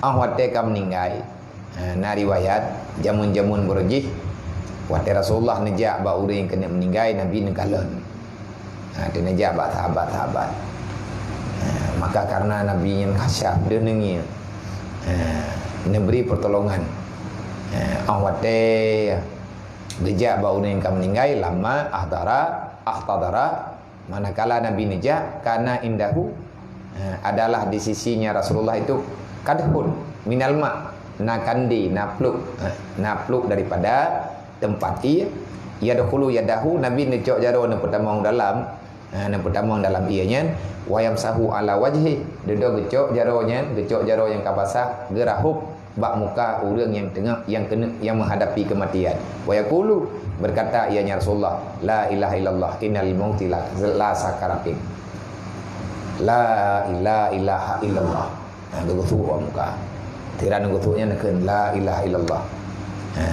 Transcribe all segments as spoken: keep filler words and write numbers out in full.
Ah watée ka meuninggai, ha, na riwayat, jameun-jameun beureuh jih, watée Rasulullah neujak bak ureuëng nyang keuneuk meuninggai, Nabi neukalon. Ha, neuneujak bak sahabat-sahabat. Ha, maka karena Nabi nyan khasyaf, deuh neungieng. Ha, neubri peutulongan. Ha, ah watée geujak bak ureuëng nyang ka meuninggai, lamma ahdara, ahtadara, manakala Nabi neujak, kana indahu, eh, adalah di sisinya Rasulullah itu kadhun minal ma, na kandé, na pluek, eh, na pluek daripada teumpat ié, yadkhulu yadahu, Nabi neucok jaroe neupeutamong dalam, eh, neupeutamong dalam ié nyan, wa yamsahu ala wajhi, dudoe geucok jaroe nyan, geucok jaroe nyang ka basah, geurahop bak muka ureuëng nyang teungoh, nyang keuneuk, nyang meuhadapi keumatian. Wa yaqulu, berkata ianya Rasulullah, "La ilaha illallah, inna lil mauti la, la sakaratin." La ila-, ilaha illallah. Ha, geugeusuek bak muka. Tiran geugeusuek nyan kheun, "La ilaha illallah. Ha,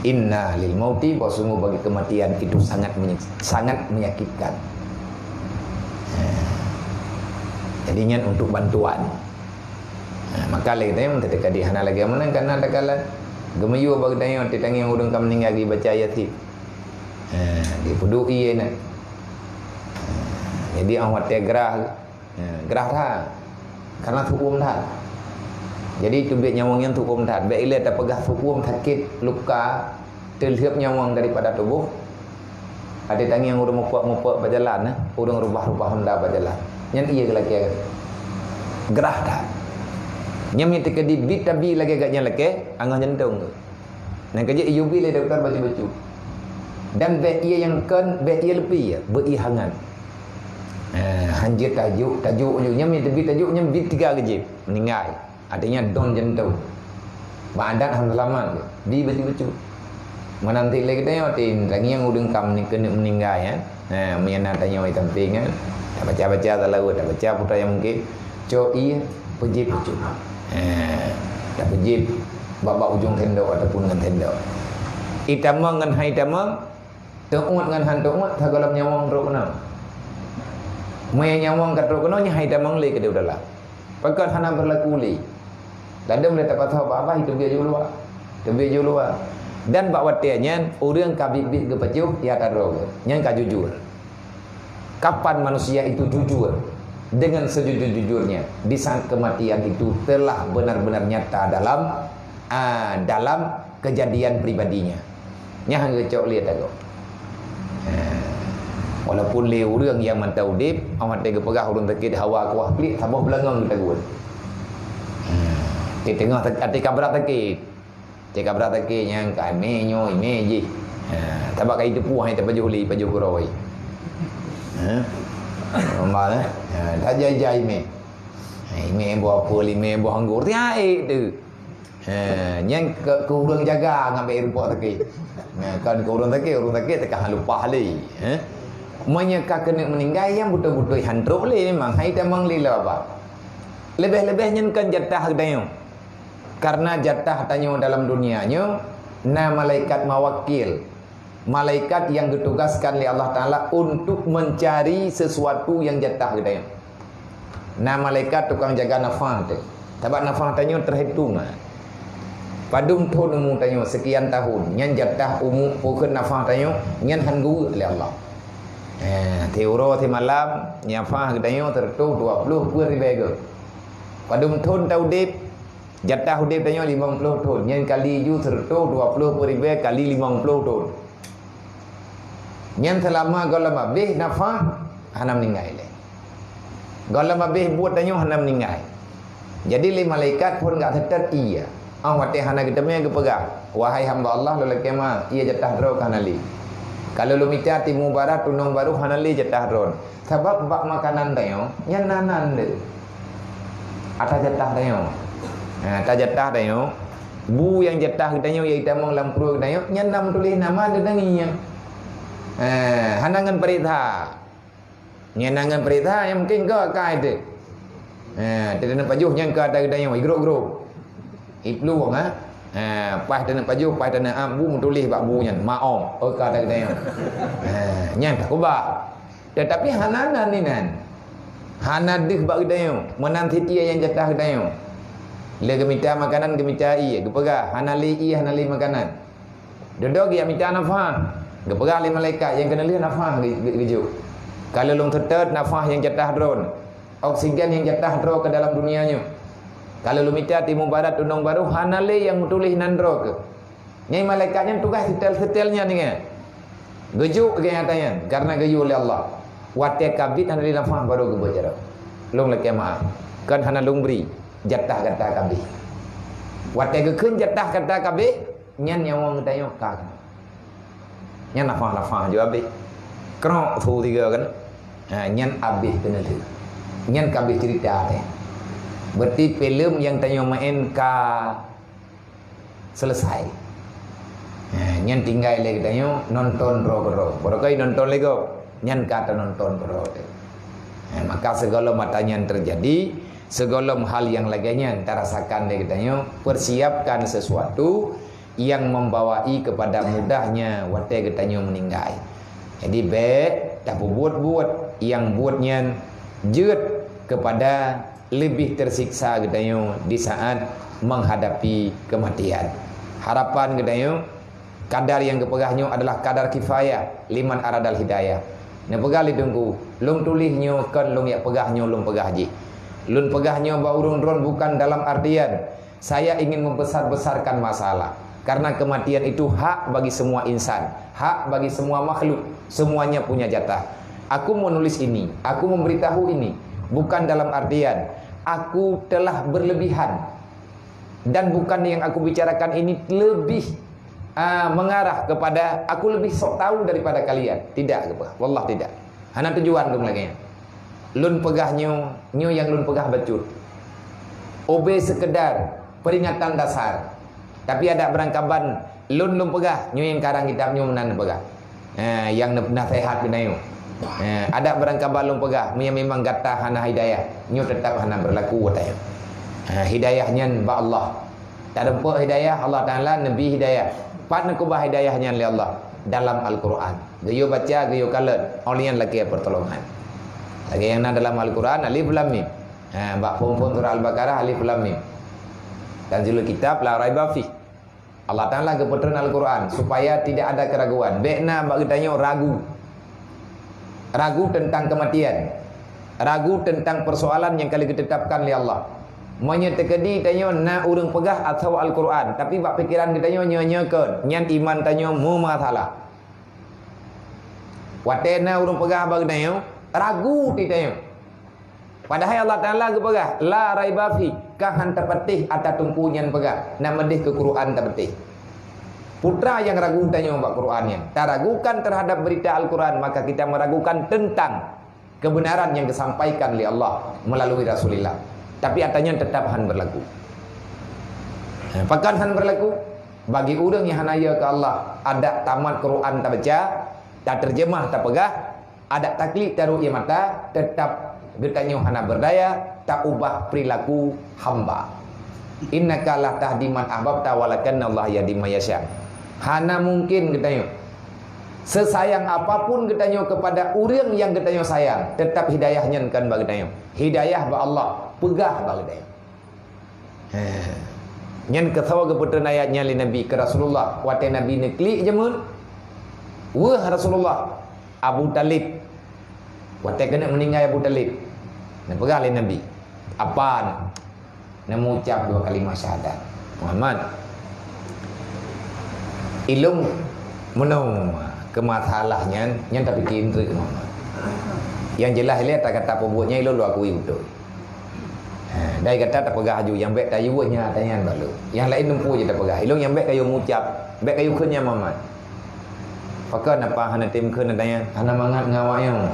inna lil mauti, bahwa sungguh bagi kematian itu sangat menye-, sangat menyakitkan." Ha. Jadi nyan untuk bantuan. Ha, maka lé geutanyoe teuka di hana lagée meunan, kana takalon geumiyueb bak geutanyoe teutangieng ureuëng ka meuninggai geubaca Yasin. Ha, dipeuduek ié na. Ha, jadi ah watée grah, ha, grah that. Karena su'um that. Jadi teubiet nyawöng nyan su'um that. Bék ilée tapeugah su'um sakét luka teulheueb nyawöng daripada tuboh. Ada tangieng ureuëng mupok-mupok bak jalan, eh, ureuëng rubah-rubah honda bak jalan. Nyan ié geulakée grah that. Nyan mita keudi bit tabi lagée gak nyan lakée, angah jantong tu. Nyan kajak iyubi lé doktor bacut-bacut. Dan bék ié nyang kon, bék ié leupie, beu ié hangat. Eh, hanjeuet tajuk, tajuk ju. Nyan mita bit tajuk, nyan bit tiga geujieb, meuninggai. Artinya don jantong. Bak adat han seulamat, di bacut-bacut. Meunan ti lé geutanyoe, tin tangieng ureuëng ka meuni-, keuneuk meuninggai, eh. Ha, meunyan na tanyoe i sampéng, eh. Tabaca-baca salawat, tabaca peue nyang mungken. Cok ié, peujieb bacut. Ha, tapeujieb bak, bak ujong tendok ataupun ngon tendok. Itamong ngon hai tamong, teuôt ngon han teuôt, sagohlom nyawöng trok keunoe. Meunyo nyawöng ka trok keunoe, nyan hai tamong lé keudeh u dalam. Pakon hana beurlaku lé. Ladôm lé tapasoe bak babah, teubiet ju luwa. Teubiet ju luwa. Dan bak watée nyan, ureuëng ka biet-biet geupajoh, ya tadroe geuh. Nyan ka jujur. Kapan manusia itu jujur? Dengan sejujur-jujurnya, di saat kematian itu telah benar-benar nyata dalam, ah, dalam kejadian pribadinya. Nyan han geucok lé tagoe. Ha. Walaupun lé ureuëng nyang mantong udeb, awai watée geupeugah ureuëng sakét hawa kuah plik, saboh beulangöng geutagun. Ha. Di teungoh sak-, até kabra sakét. Até kabra sakét nyan ka imé nyoe, imé jih. Ha. Sabab ka iteupeue hai tapajoh lé, pajoh keudroe. Ha. Mama, eh. Ha. Tajai-jai imé. Ha. Imé boh apel, imé boh anggô. Tiaék tu. Ha, nyan keu, keu ureuëng jaga ngon bèk rumpok sakét. Ha, kon keu ureuëng sakét, ureuëng sakét teuka han leupah lé. Ha? Meunyo ka keuneuk meuninggai, nyang beutôi-beutôi han trok lé memang, hai tamong lé lé babah. Leubeh-leubeh nyan kon jatah geutanyoe. Karena jatah tanyoe dalam dunia nyoe na malaikat mawakil. Malaikat yang ditugaskan oleh Allah Taala untuk mencari sesuatu yang jatah geutanyoe. Na malaikat tukang jaga nafah teuh. Sabab nafah tanyoe teuhitong, ha. Padum thon umu tanyoe, sekian tahun. Nyan jatah umu pokon nafah tanyoe, nyan han geuweuek lé Allah. Eh, siuroe simalam, nafah geutanyoe sireutoh dua ploh peuet ribèe goe. Padum thon taudeb, jatah udeb tanyoe limong ploh thon. Nyan kali ju sireutoh dua ploh peuet ribèe kali limong ploh thon. Nyan seulama gohlom abéh nafah, hana meuninggai lé. Gohlom abéh buet tanyoe hana meuninggai. Jadi lé malaikat phon gak seutôt ié. Ah, watée hana geuteumé geupeugah, "Wahai hamba Allah, lôn lakée ma, ié jatah droe ka hana lé. Ka lôn mita timu barat tunong barôh hana lé jatah droe." Sabab bak makanan tanyoe, nyan na nan deuh. Ata jatah tanyoe. Ha, ata jatah tanyoe. Bu nyang jatah geutanyoe, nyang itamong lam pruet geutanyoe, nyan na meutuléh nama deuh tangieng. Ha, hana ngon peuriksa. Nyan na ngon peuriksa, nyang mungken ka akai teuh. Ha, teudeuneuh pajoh nyan ka ata geutanyoe, igrôp-grôp. Iplueng, ha. Ha, paih teuneuk pajoh, paih teuneuk am, bu meutuléh bak bu nyan, maom, oh ka ata geutanyoe. Ha, nyan ka keubah. Tetapi hana nan inan. Hana deuh bak geutanyoe, meunan sitié nyang jatah geutanyoe. Lé geumita makanan, geumita ié, geupeugah, "Hana lé ié, hana lé makanan." Dudoe geujak mita nafah. Geupeugah lé malaikat, "Nyang keuneulheueh nafah ge-, ge-, geujok. Ka lheueh lôn seutôt nafah nyang jatah droeneuh, oksigen nyang jatah droe keu dalam dunia nyoe. Ka lheueh lôn mita timu barat tunong barô, hana lé nyang meutuléh nan droe keuh." Nyan malaikat nyan tugaih seutôt-seutôt nyan deungon. Geujok geuh nyata nyan, kareuna geuyue lé Allah. Watée ka biet hana lé nafah barô geubeuet jaroe. Lôn lakée meu'ah. Kon hana lôn bri jatah gata ka abéh. Watée geukheun jatah gata ka abéh, nyan nyawöng geutanyoe ka keunoe. Nyan nafah-nafah ju abéh. Krok su tiga kan. Ha, nyan abéh keuneulheueh. Nyan ka abéh ceurita teh. Berarti filem nyang tanyoe maén ka selesai. Ha, nyan tinggai lé geutanyoe nonton droe keudroe. Barangkahi nonton lé gob, nyan ka tanonton keudroe teh. Ha, maka sigohlom mata nyan teujadi, sigohlom hal nyang lagée nyan tarasakan lé geutanyoe, persiapkan sesuatu yang membawai kepada mudahnya watée geutanyoe meuninggai. Jadi, bék tapeubuet buet nyang buet nyan jeuet kepada leubeh teusiksa geutanyoe di saat menghadapi keumatian. Harapan geutanyoe, kadar nyang geupeugah nyoe adalah kadar kifayah liman aradal hidayah. Neupeugah lé Teungku, lôn tuléh nyoe kon lôn jak peugah nyoe lôn peugah jih. Lôn peugah nyoe bak ureuëng droen bukan dalam artian saya ingin membesar-besarkan masalah, karena kematian itu hak bagi semua insan, hak bagi semua makhluk, semuanya punya jatah. Aku menulis ini, aku memberitahu ini, bukan dalam artian aku telah berlebihan, dan bukan yang aku bicarakan ini lebih, ah, mengarah kepada aku lebih sok tahu daripada kalian. Tidak, wallah tidak. Hana tujuan lôn lagée nyan. Lôn peugah nyoe, nyoe nyang lôn peugah bacut. Ubé seukeudar peuringatan dasar. Tapi adak beurangkaban lôn, lôn peugah, nyoe nyang karang kitab nyoe meunan peugah. Eh, nyang neu-, naseuhat keunoe. Eh, adak beurangkaban lôn peugah, meunyoe memang gata hana hidayah, nyoe teutap hana beurlaku watée nyoe. Eh, hidayah nyan bak Allah. Tarumpok hidayah, Allah Taala neubi hidayah. Pat neukeubah hidayah nyan lé Allah? Dalam Al-Quran. Geuyue baca, geuyue kalon, 'oh lheueh nyan lakée peurtolongan. Lagée nyang na dalam Al-Quran, alif lam mim. Ha, bak phon-phon surah Al-Baqarah, alif lam mim. Tanzilul kitab la raiba fih. Allah Taala geupeutreun Al-Quran supaya tidak ada keraguan. Bék na bak geutanyoe ragu. Ragu tentang kematian. Ragu tentang persoalan nyang ka lheueh geutetapkan lé Allah. Meunyoe teukeudi tanyoe na ureuëng peugah atawa Al-Quran, tapi bak pikeran geutanyoe nyoe-nyoe kon, nyan iman tanyoe meumasalah. Watée na ureuëng peugah bak geutanyoe, ragu di tanyoe. Padahai Allah Taala geupeugah, "La raiba fi," ka han tapatéh ata Teungku nyan peugah, na meudeh keu Quran tapatéh. Putra nyang ragu tanyoe bak Quran nyan. Taragukan terhadap berita Al-Quran, maka kita meragukan tentang kebenaran yang disampaikan oleh Allah melalui Rasulullah. Tapi ata nyan tetap han berlaku. Ha, pakon han berlaku? Bagi ureuëng nyang hana yö keu Allah, adak tamat Quran tabaca, taterjemah tapeugah, adak taklik taruek ie mata, tetap geutanyoe hana berdaya taubah perilaku hamba. "Innaka la tahdi man ahbabta, walakinnallaha yahdi man yasha." Hana mungkin geutanyoe, seusayang apapun geutanyoe kepada ureuëng nyang geutanyoe sayang, tetap hidayah nyan kon bak geutanyoe. Hidayah bak Allah, peugah bak geutanyoe. He. Nyan keusoe geupeutreun ayat nyan lé Nabi keu Rasulullah. Watée Nabi neuklik jameun, weueh Rasulullah, Abu Talib. Watée keuneuk meuninggai Abu Talib, neupeugah lé Nabi, "Apa?" Neumeucab dua kalimat syahadat. "Muhammad, ilôn meunoe keu masalah nyan, nyan tapike treuk, Muhammad. Nyang jeulaih lé ata gata peubuet nyan ilôn lôn akui beutôi. Ha, dai gata tapeugah aju nyang bék tayue nyan ata nyan balu. Nyang laén neumpu jih tapeugah. Ilôn nyang bék kayue meucab, bék kayue kheun nyan, Muhammad." Pakon apa hana tem kheun ata nyan? Hana mangat ngon awak nyoe.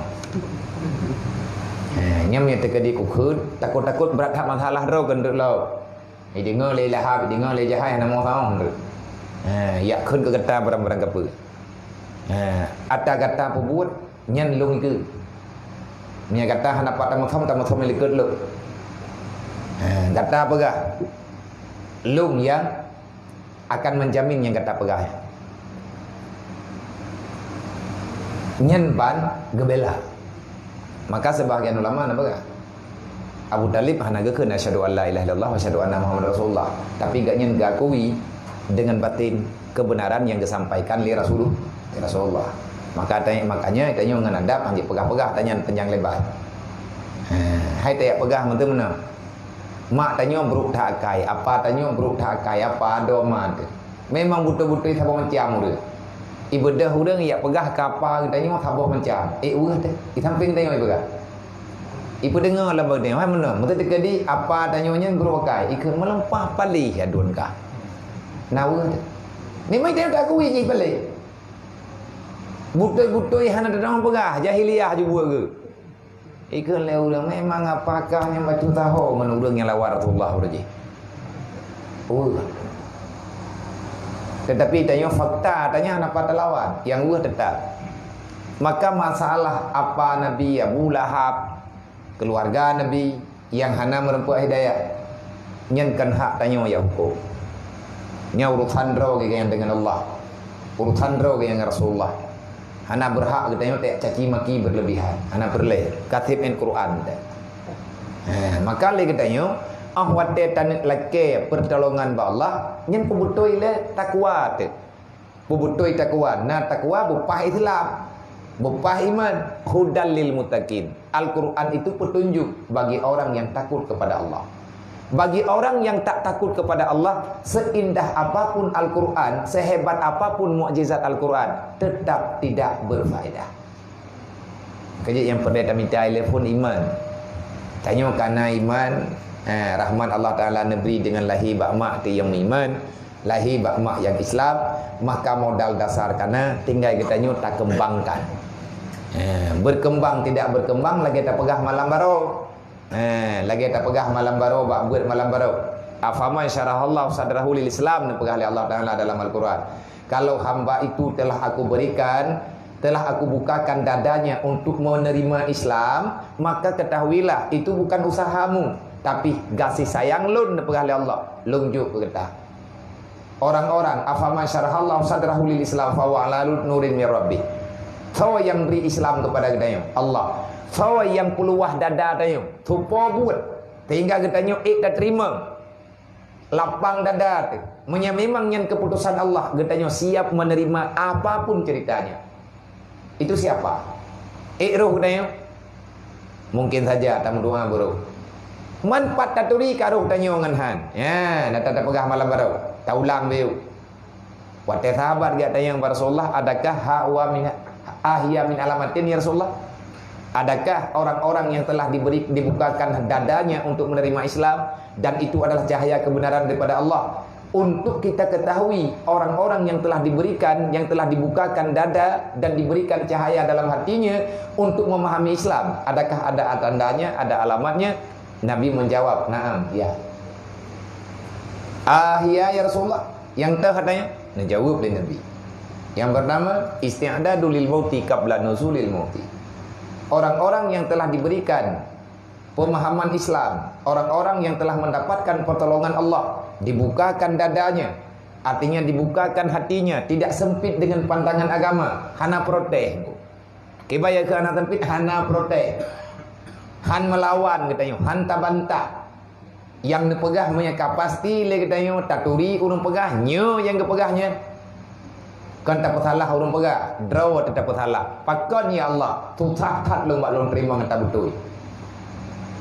Ha, nyan meunyoe teukeudi kukheun, takot-takot brat that masalah droe keu ndeuek lom. Jideungoe lé Lahab, jideungoe lé Jahai, hana meusaboh kheun. Ha, yak kheun keu gata barang-barang kapeue. Ha, ata gata peubuet nyan lôn ikeue. Meunyoe gata hana pat tameusom, tameusom likot lôn. Ha, gata peugah, lôn nyang akan menjamin nyang gata peugah nyan. Nyan ban geubela. Maka sebahagian ulama na peugah, Abu Thalib hana geukheun, "Asyhadu an la ilaha illallah wa asyhadu anna Muhammadar Rasulullah." Tapi gobnyan geukui deungon batin keubeunaran nyang geusampaikan lé Rasulullah, lé Rasulullah. Maka tanya, makanya tanyoe ngon adab han jipeugah-peugah tanyong panjang lebar. Ha, hai tajak peugah meuteumeunoe. Mak tanyoe brok that akai, apa tanyoe brok that akai, apa adoe ma teuh. Memang beutôi-beutôi saboh macam ureuëng. Ibeudôh ureuëng jak peugah keu apa geutanyoe saboh macam. Eh, weueh teuh. Di samping tanyoe ipeugah. Ipeudeungoe lam badan, hai meunoe, meuteukeudi apa tanyoe nyan brok akai, ikheun meuleumpah paléh aduen kah. Na weueh teuh. Memang tanyoe takui jih paléh. Beutôi-beutôi hana teudeungoe peugah, jahiliyah jeuet buet geuh. Ikheun lé ureuëng, memang apakah nyang bacut taho ngon ureuëng nyang lawan Rasulullah ureuëng jih? Ureuëng. Tetapi tanyoe fakta, tanyoe hana pat talawan, nyang weueh teutap. Maka masalah apa Nabi Abu Lahab, keluarga Nabi, nyang hana meureumpok hidayah, nyan kon hak tanyoe jak huköm. Nyan urusan droe geuh nyang deungon Allah, urusan droe geuh nyang Rasulullah. Hana beurhak geutanyoe tajak caci maki berlebihan, hana peureulée. Ka seb ngon Quran teuh. Ha, maka lé geutanyoe, óh watée taneuk lakée peurtolongan bak Allah, nyan peubeutôi lé takwa teuh. Peubeutôi takwa, na takwa beupah Islam, beupah iman, hudal lil muttaqin. Al-Quran itu petunjuk bagi orang yang takut kepada Allah. Bagi orang yang tak takut kepada Allah, seindah apapun Al-Quran, sehebat apapun mukjizat Al-Quran, tetap tidak berfaedah. Keujeuet nyang peureulée tamita ilée phon iman. Tanyoe kana iman, eh, rahmat Allah Taala neubri deungon lahé bak mak teuh nyang meuiman, lahé bak mak nyang Islam, maka modal dasar kana tinggai geutanyoe takeumbangkan. Eh, berkembang tidak berkembang lagée tapeugah malam baroe. Eh, lagée tapeugah malam baroe bak buet malam baroe. Afaman syarahallahu sadrahu lil Islam, neupeugah lé Allah Taala dalam Al-Quran. Kalau hamba itu telah Aku berikan, telah Aku bukakan dadanya untuk menerima Islam, maka ketahuilah itu bukan usahamu, tapi kasih sayang Lôn, neupeugah lé Allah, Lôn jok keu gata. Orang-orang, afaman syarahallahu sadrahu lil Islam fahuwa ala nurin min rabbih. Soe nyang bri Islam kepada geutanyoe? Allah. Soe nyang peuluwah dada tanyoe? Soe buet sehingga geutanyoe ék tateurimong? Lapang dada teuh. Meunyoe memang nyan keputusan Allah, geutanyoe siap menerima apapun ceritanya. Itu siapa? Ék roh geutanyoe? Mungkin saja tameudoa beuroh. Man pat taturi ka roh tanyoe ngon han. Ya, na tapeugah malam baroe. Taulang beu. Watée sahabat geutanyong bak Rasulullah, "Adakah hawa min, ahya min alamatin, ya Rasulullah? Adakah orang-orang yang telah diberi, dibukakan dadanya untuk menerima Islam, dan itu adalah cahaya kebenaran daripada Allah, untuk kita ketahui orang-orang yang telah diberikan, yang telah dibukakan dada dan diberikan cahaya dalam hatinya untuk memahami Islam, adakah ada tandanya, ada alamatnya?" Nabi menjawab, "Naam, ya." "Ahya, ya Rasulullah, nyang teuh?" katanya. Neujaweueb lé Nabi. Yang pertama, isti'dadu lil mauti qabla nuzulil mauti. Orang-orang yang telah diberikan pemahaman Islam, orang-orang yang telah mendapatkan pertolongan Allah, dibukakan dadanya, artinya dibukakan hatinya, tidak sempit dengan pandangan agama, hana protes. Kiban keu hana sempit, hana protes. Han meulawan geutanyoe, han tabantah. Nyang neupeugah meunyoe ka pasti lé geutanyoe taturi ureuëng peugah, nyoe nyang geupeugah nyan. Kon tapeusalah ureuëng peugah, droe teuh tapeusalah. Pakon, ya Allah, susah that lôn bak lôn teurimong nyang tabeutôi.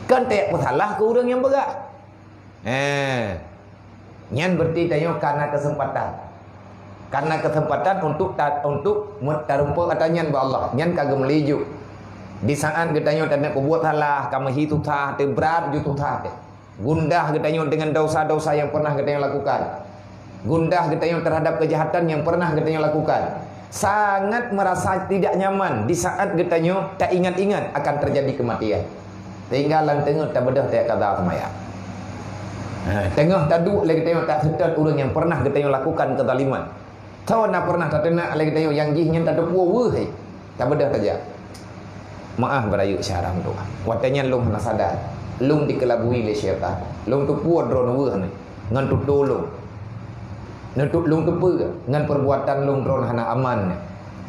Kon tajak peusalah keu ureuëng nyang peugah. Eh, nyan berarti tanyoe kana keuseumpatan. Kana keuseumpatan untuk ta-, untuk me-, tarumpok ata nyan bak Allah. Nyan ka geumeulijok. Di saat geutanyoe taneuk peubuet salah, ka meuhi susah, teuh brat ju susah teuh. Gundah geutanyoe deungon dosa-dosa nyang pernah geutanyoe lakukan. Gundah geutanyoe terhadap kejahatan nyang pernah geutanyoe lakukan. Sangat merasa tidak nyaman di saat geutanyoe taingat-ingat akan terjadi kematian. Sehingga lam teungeut tabeudôh tajak kaza seumayang. Ha, teungoh taduek lé geutanyoe taseutôt ureuëng nyang pernah geutanyoe lakukan keuzaliman. Soe na pernah tateunak lé geutanyoe nyang jih nyan tateupeue weueh, tabeudôh tajak. Meu'ah beurayeuk syedara meutuah. Watée nyan lôn hana sadar. Lôn dikeulabui lé syaitan. Lôn teupeue droeneuh weueh nyoe ngon tutoe lôn. Neutu-, lôn teupeue ngon perbuatan lôn droeneuh hana aman nyoe.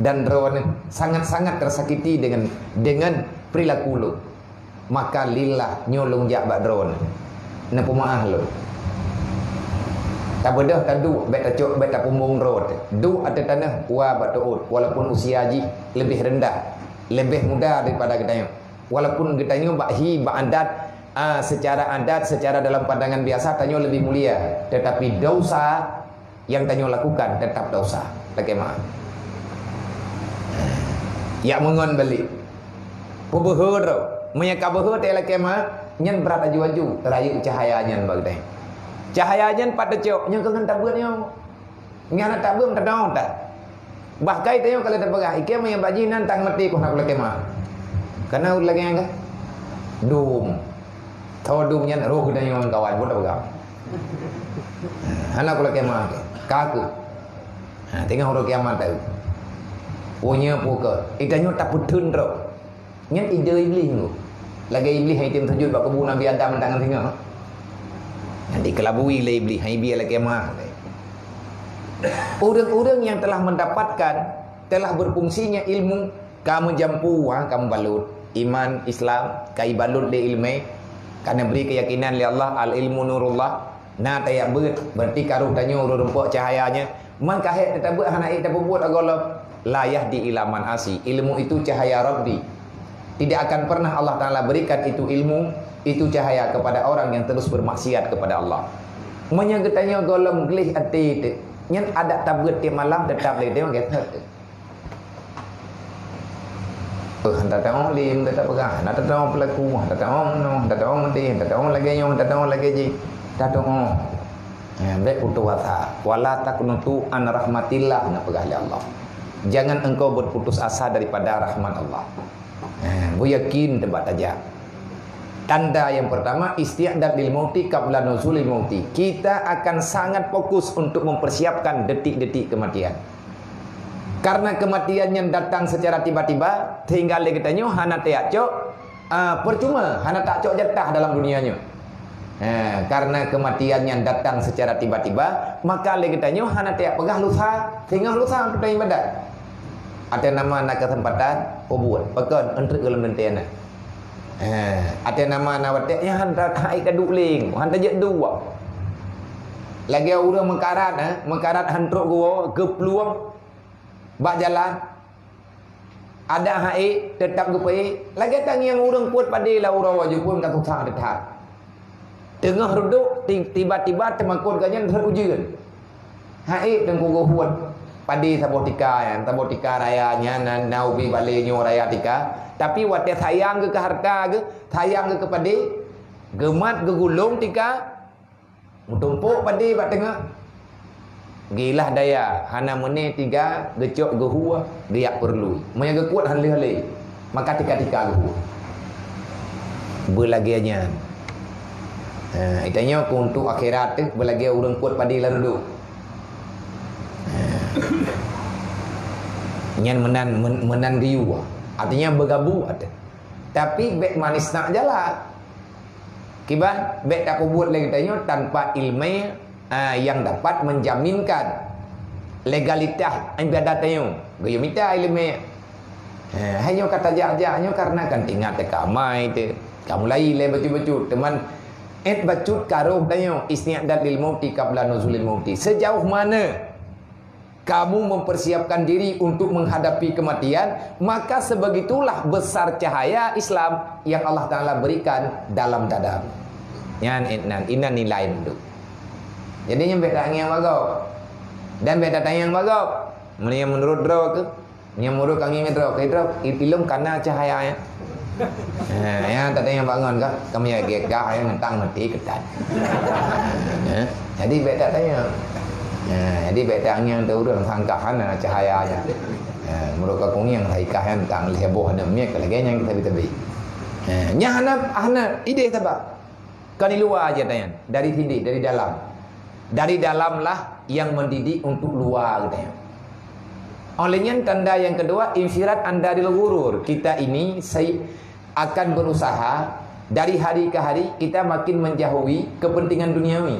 Dan droeneuh sangat-sangat tersakiti dengan, dengan perilaku lôn. Maka lillah nyoe lôn jak bak droeneuh. Neupeumaáh lôn. Tabeudôh taduek, bék tacok, bék tapumbong droe teuh. Duek ateueh tanoh, wa bak teuôt, walaupun usia jih leubeh rendah, leubeh muda daripada geutanyoe. Walaupun geutanyoe bak hi, bak adat, ah, secara adat, secara dalam pandangan biasa, tanyoe leubeh mulia. Tetapi dosa nyang tanyoe lakukan teutap dosa. Lakée meu'ah. Yak meungon balik. Peubeuhe droe. Meunyoe ka beuhe teuh lakée meu'ah, nyan brat aju-aju teurayeuk cahya nyan bak geutanyoe. Cahya nyan pat teucok, nyoe keuh ngon tabeuet nyoe. Nyan na tabeuet tadong that. Bahkai tanyoe ka lheueh tapeugah, "Ikée meunyoe bak jih nan tang maté keuh hana kulakée meu'ah." Kana ulakée nyan kah? Dum. Tho dum nyan roh geutanyoe ngon kawan, buet tapeugah. Hana kulakée meu'ah keu. Ka keuh. Ha, teungoh uroe kiamat teuh. Punya puka. Itanyoe tapeutheun droe. Nyan ide Iblih nyoe. Lagée Iblih nyang item sujud bak kubu Nabi Adam tangan singoh. Nyan dikelabui lé Iblih, hai bie lakée meu'ah. Ureuëng-ureuëng nyang telah mendapatkan, telah berfungsinya ilmu, ka meujampu, ha, ka meubalot. Iman, Islam, ka ibalot lé iéleumé, ka neubri keuyakinan lé Allah, al-ilmu nurullah, na tayak beuet, berarti ka roh tanyoe ureuëng rumpok cahayanya, man ka hék teutabeuet hana ék tapeubuet agam lom. La yahdi ila man asi, ilmu itu cahaya Rabbi. Tidak akan pernah Allah Ta'ala berikan itu ilmu, itu cahaya kepada orang yang terus bermaksiat kepada Allah. Meunyoe geutanyoe gohlom gleh até teuh, nyan adak tabeuet tiep malam teutap lé geutanyoe gét that. Eh, hana tatu'oh lé, hana tapeugah, hana tatu'oh peulaku, hana tatu'oh meunoe, hana tatu'oh meudeh, hana tatu'oh lagée nyoe, hana tatu'oh lagée jih. Tatu'oh. Eh, bék putus asa. "Wala taqnutu an rahmatillah," na peugah lé Allah. Jangan engkau berputus asa daripada rahmat Allah. Eh, beuyakin teuh bak tajak. Tanda yang pertama, isti'dad lil mauti qabla nuzulil mauti. Kita akan sangat fokus untuk mempersiapkan detik-detik kematian. Karena kematian nyan datang secara tiba-tiba, sehingga lé geutanyoe hana tajak cok, ah, percuma hana tajak cok jatah dalam dunia nyoe. Ha, karena kematian nyan datang secara tiba-tiba, maka lé geutanyoe hana tajak peugah lusa, singoh lusa untuk ibadat. Até nama na kesempatan, oh buet, pakon, euntreuk gohlom teuntée na. Eh, até nama na watée nyan han ta-, hai ka duek lé, han tajak duek. Lagée ureuëng meukarat, eh, meukarat han trok geuwoe, geuplueng bak jalan. Adak hai teutap geupeuék, lagée tangieng ureuëng peuet padé lam uroe jih pun ka susah teutap. Teungoh reudok, ti-, tiba-tiba teumakot gobnyan rhot ujeuen. Hai teungku geuhuet padé saboh tika nyan, saboh tika raya nyan na, na ubé balée nyoe raya tika. Tapi watée sayang geuh keu hareuta geuh, sayang geuh keu padé, geumat geugulong tika, meutumpok padé bak teungoh. Geuilah daya, hana meuné tiga, geucok geuhue, geujak peureulee. Meunyoe geukuet han lheueh lé, maka tika-tika geuhue. Beulagée nyan. Ha, geutanyoe keu untuk akhirat teuh beulagée ureuëng kuet padé lam reudok. Ha. Nyan meunan, men-, meunan geuyue. Artinya beugabung ateueh. Tapi bék manis nak jalan. Kiban, bék tapeubuet lé geutanyoe tanpa iéleumé, ah, yang dapat menjaminkan legalitas ibadat tanyoe. Geuyue mita iéleumé. Ha, hai nyoe ka tajak-jak nyoe karena kan teuingat teuka amai teuh. Ka mulai lé bacut-bacut. Teuma, ék bacut ka roh tanyoe, isti'dad lil mauti qabla nuzulil mauti. Sejauh mana kamu mempersiapkan diri untuk menghadapi kematian, maka sebegitulah besar cahaya Islam yang Allah Ta'ala berikan dalam dadamu. Nyan, inan, inan nilai mandum. Jadi, nyan bék tangieng bak gob. Dan bék tatanyong bak gob. Meunyoe meunurot droe keuh, meunyoe meunurot kami droe keuh, droe, i-, ilôn kana cahaya nyan. Ha, nyan tatanyong bak ngon kah, kami ya gét gah, nyan tang meuti keutan. Ha, jadi bék tatanyong. Ha, jadi bék tangieng teuh ureuëng sangka hana cahaya nyan. Ha, meunurot ka kungieng, hai kah nyan tang lheueh boh aneuk miet, lagée nyan kita bi-, tabi. Ha, nyan hana, hana idéh sabab. Kon di luwa aja tanyan, dari sini, dari dalam. Dari dalamlah yang mendidik untuk luwa, katanya. Oleh nyan tanda yang kedua, infirat an daril ghurur. Kita ini sai-, akan berusaha dari hari ke hari kita makin menjauhi kepentingan duniawi.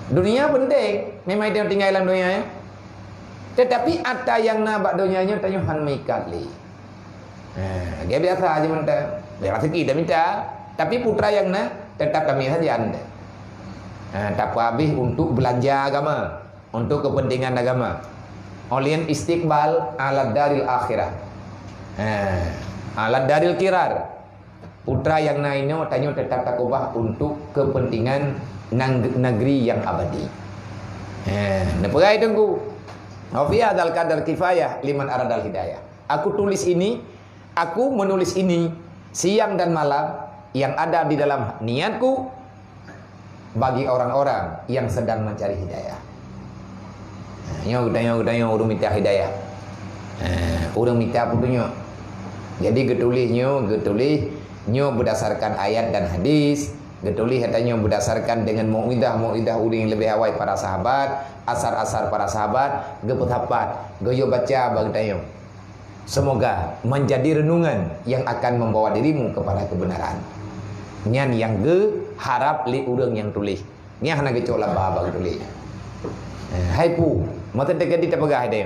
Dunia penting, memang itu tinggal dalam dunia, ya. Tetapi ata yang na bak dunia nyoe tanyoe han meuikat lé. Ha, lagée biasa aja mantong. Ya, rezeki dah minta, tapi putra yang na tetap kami saja anda. Ha, tak habis untuk belanja agama, untuk kepentingan agama. Oleh istiqbal ala daril akhirah. Ha, ala daril kirar. Putra yang na inoe tanyoe tetap takubah untuk kepentingan nang-, negeri yang abadi. Ha, neupeugah teungku. Wa fi hadzal qadar kifayah liman aradal hidayah. Aku tulis ini, aku menulis ini siang dan malam yang ada di dalam niatku bagi orang-orang yang sedang mencari hidayah. Nyoe geutanyoe, geutanyoe ureuëng mita hidayah. Eh, ureuëng mita peutunyok. Jadi geutuléh nyoe, geutuléh nyoe berdasarkan ayat dan hadis, geutuléh ata nyoe berdasarkan dengan mauizah-mauizah ureuëng yang lebih awai para sahabat, asar-asar para sahabat, geupeusapat, geuyue baca bak geutanyoe. Semoga menjadi renungan yang akan membawa dirimu kepada kebenaran. Nyan nyang geuharab lé ureuëng nyang tuléh. Nyan hana geucok laba bak geutuléh. Eh, hai pu, mata teuka di tapeugah deh.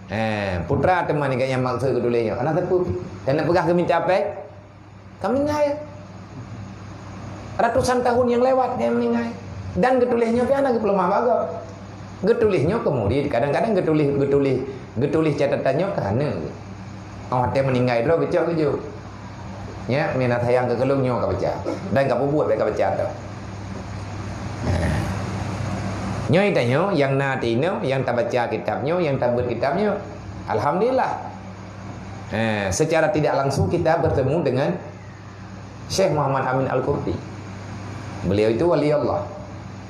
Eh, putra teuma ni nyang maksud geutuléh nyoe. Hana teupeu. Dan nak peugah geuminta apa? Ka meuninggai. Ratusan tahun yang lewat dia meuninggai. Dan geutuléh nyoe pian na geupeuleumah bagoe. Geutuléh nyoe keu murid, kadang-kadang geutuléh, geutuléh, geutuléh catatan nyoe keu aneuk. Oh, watée meuninggai droe geucok geujok. Nya, mina sayang keu keulong nyoe ka baca. Dan ka peubuet baik ka baca tu. Nyoe tanyoe, yang na tinoe, yang tabaca kitab nyoe, yang tabeuet kitab nyoe. Alhamdulillah. Eh, secara tidak langsung kita bertemu dengan Syekh Muhammad Amin Al-Qurtubi. Beliau itu wali Allah,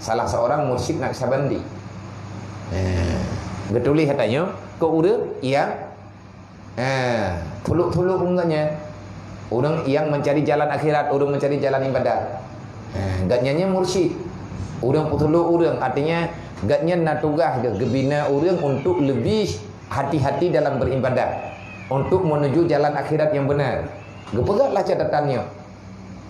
salah seorang mursyid Naqsyabandi. Eh, geutuléh katanya ke ureuëng yang, eh, tuluk-tuluk ureuëng nyan. Ureuëng yang mencari jalan akhirat, ureuëng mencari jalan ibadat. Eh, gobnyan nyan mursyid. Ureuëng peutuluk ureuëng, artinya gobnyan na tugaih geuh geubina ureuëng untuk lebih hati-hati dalam beribadat, untuk menuju jalan akhirat yang benar. Geupeugah lah catatan nyoe.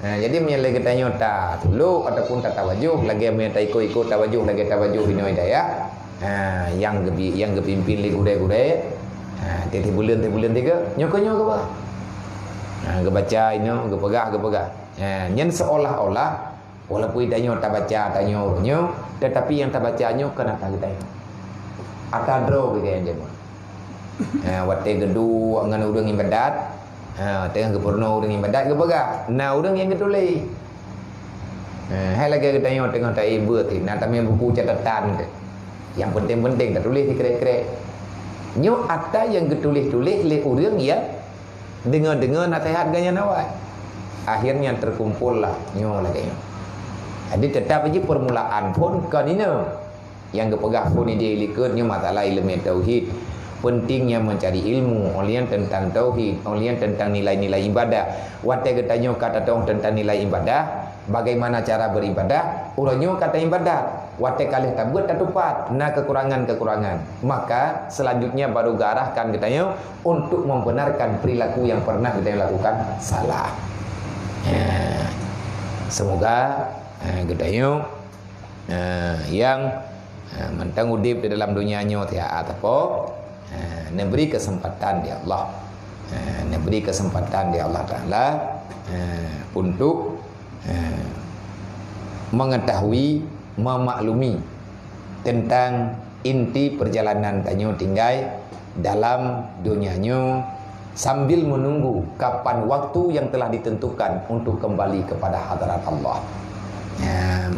Ha, jadi meunyoe lagée tanyoe tatulok ataupun tatawajoh, lagée meunyoe taikot-ikot tawajoh lagée tawajoh inoe dayah, ha, nyang geubi-, nyang geupimpin lé gurée-gurée, ha, tieb-tieb buleuen, tieb buleuen tiga, nyoe keuh nyoe geuba. Ha, geubaca inoe, geupeugah, geupeugah. Ha, nyan seolah-olah Walaupun tanyoe tabaca, tanyoe nyoe, tetapi nyang tabaca nyoe kon ata geutanyoe. Ata droe geutanyoe jameun. Ha, watée geuduek ngon ureuëng ibadat, ha, teungoh geupeurunoe ureuëng ibadat geupeugah, na ureuëng nyang geutuléh. Ha, hai lagée geutanyoe teungoh taék beuet, na tamé buku catatan teuh. Nyang penting-penting tatuléh sikrek-krek. Nyoe ata nyang geutuléh-tuléh lé ureuëng nyang deungoe-deungoe naseuhat geuh nyan awai. Akhirnya terkumpullah nyoe lagée nyoe. Jadi tetap jih permulaan phon kon inoe. Nyang geupeugah phon idéh likot nyoe masalah ileumé tauhid. Pentingnya mencari ilmu, ulian tentang tauhid, ulian tentang nilai-nilai ibadah. Watée geutanyoe ka tatong tentang nilai ibadah, bagaimana cara beribadah, uroe nyoe ka taibadat. Watée ka lheueh tabeuet tatupat, na kekurangan-kekurangan. Maka selanjutnya baru geuarahkan geutanyoe untuk membenarkan perilaku yang pernah geutanyoe lakukan salah. Ya. Semoga, eh, geutanyoe, eh, nyang, eh, mantong udeb di dalam dunia nyoe tiha atapo, eh, neubri kesempatan di Allah. Eh, neubri kesempatan di Allah Taala, eh, untuk, eh, mengetahui, memaklumi tentang inti perjalanan tanyoe tinggai dalam dunia nyoe sambil menunggu kapan waktu yang telah ditentukan untuk kembali kepada hadarat Allah. Ya,